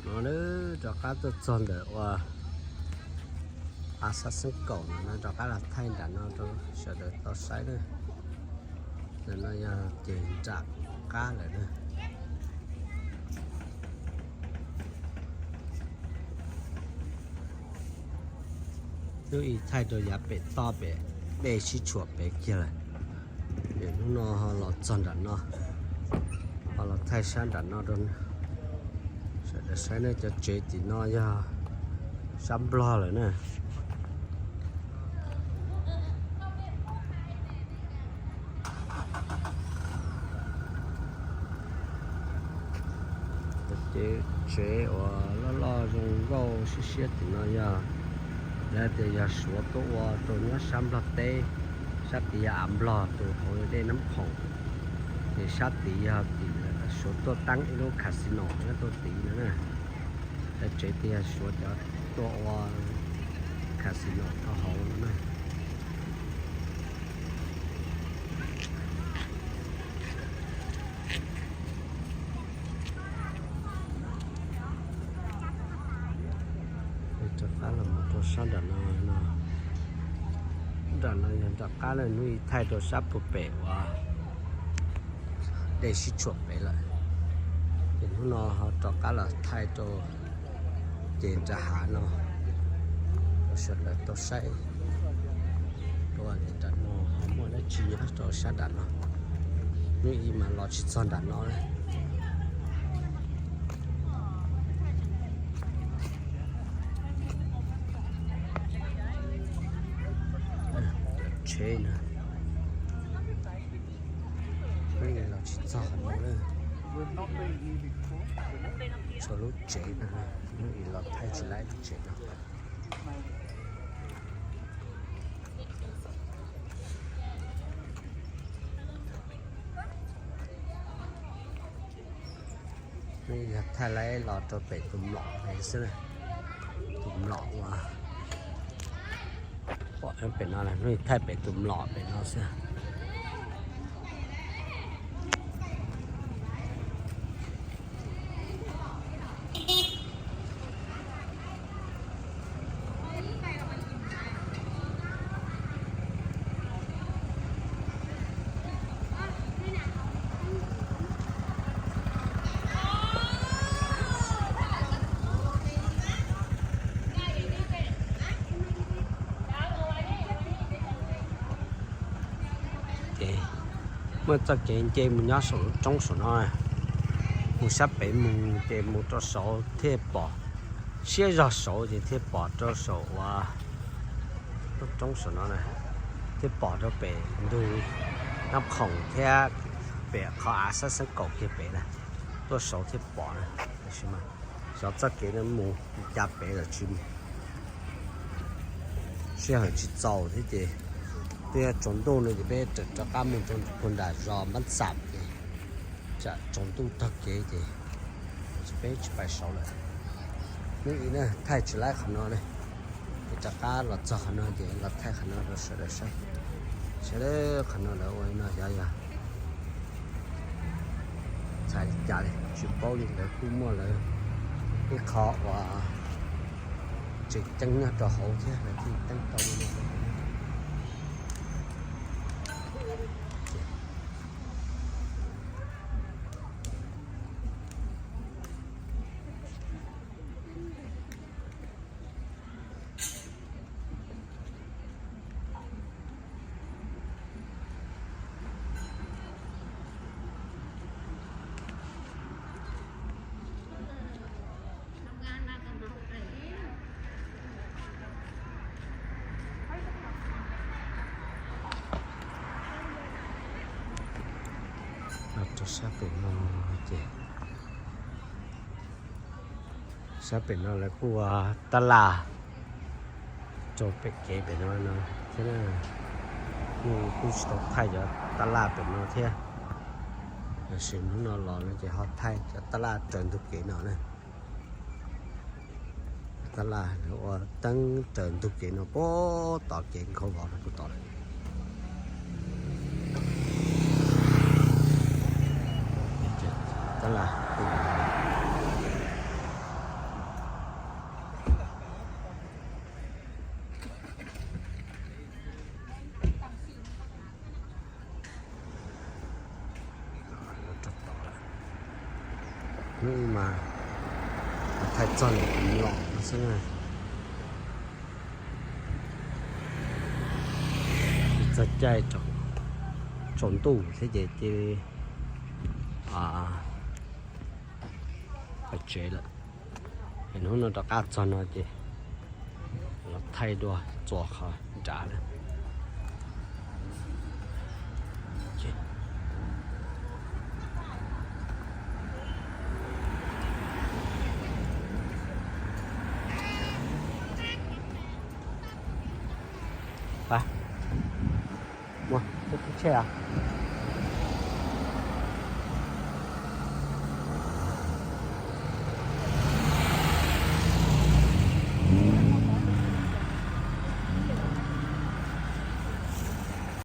Rov qab tuaj txog ntawm ua a xab xeeb kaum no, rov qab los thaij nram no rau sawv daws tau saib na. Ntawm no yog ces nram qab lawm na. Hnub ib thaij rau yav pem toj pem, dej sib tshuam pem kiag lawm. Ces hnub no ho los txog nram no, ho los thaij sab nram no rau sawv daws saib ne. Cov tsev tim no yog sab Nplog lawm na. Ces tsev uas loj loj zoo nkauj siab siab tim no yog, lawv tias yog Suav tuaj ua rau nyob sab Nplog teb, sab tid yog av Nplog tus hauv dej Nab Khoom, ces sab tid yog tim Suav tuaj teeb ib lub casino nyob rau tid no na. Lawv tsev tias yog Suav cov tuaj ua casino rau hauv no na. Rov qab los mus rau sab nram no, nram no yog nram qab lawm, hnub ib thaij rau sab puag pem uas dej sib tshuam pem lawm. Ces hnub no ho rov qab los thaij rau ces nram hav no rau sawv daws tau saib. Rau nram no ho muaj dab tsi nyob rau sab nram no. Hnub ib mas los tsis txog nram no. Tsheb na, hnub ib los tsis txog qhov no na. Txog lub tsev no, hnub ib los thaij tsis laib lub tsev no. Hnub ib yog thaij laib los rau pem tus mlom xwb, tus mlom uas pom pem no, hnub ib thaij pem tus mlom pem no xwb. Ces muaj txoj kev nce mus nyob saum lub roob saum no, mus sab pem mus ces mus rau saud thiaj pom, siab zog saud ces thiaj pom rau saum uas lub roob saum no na, thiaj pom rau pem ntug Nab Khoom thiab pem qhov av Xab Xeeb Kaum kiag pem na, tuaj saud thiaj pom na. Tab sis mas xyov txoj kev no mus cas pem los tsis mus, sij hawm tsis txaus thiab ces twb tsaus ntuj no ces peb rov qab mus rau puag nram zos Npab Txam ces tsam tsaus ntuj tog kev ces peb tsis pais saud lawm. Hnub ib na thaij tsis laib qhov no ne, ces rov qab los txog qhov no ces los thaij qhov no rau sawv daws saib. Sawv daws qhov no lawv ua li no xyov yog txhais li cas li tsis paub li, lawv kuj muaj lawv ib qho uas tseem ceeb nyob rau hauv thiab lawv thiaj teeb tau li no. Rau sab pem no ces sab pem no lawv kuj ua tab laj rau pem kev pem no no thiab. Kuj tsis tau thaij cov tab laj pem no thiab, tab sis hnub no los no ces ho thaij cov tab laj raws ntug kev no na. Tab laj lawv ua teeb raws ntug kev no puag tom kev nkhaus vos no puag tom lawm. Tab laj, Hnub mas thaij txog lawm kuv los no xwb na. Txog caij tsaus ntuj thiab ces cia li pais tsev lawm. Es hnub no rov qab txog no ces los thaij dua txuas qhov nrad na. Pab, muaj tub tsheb os.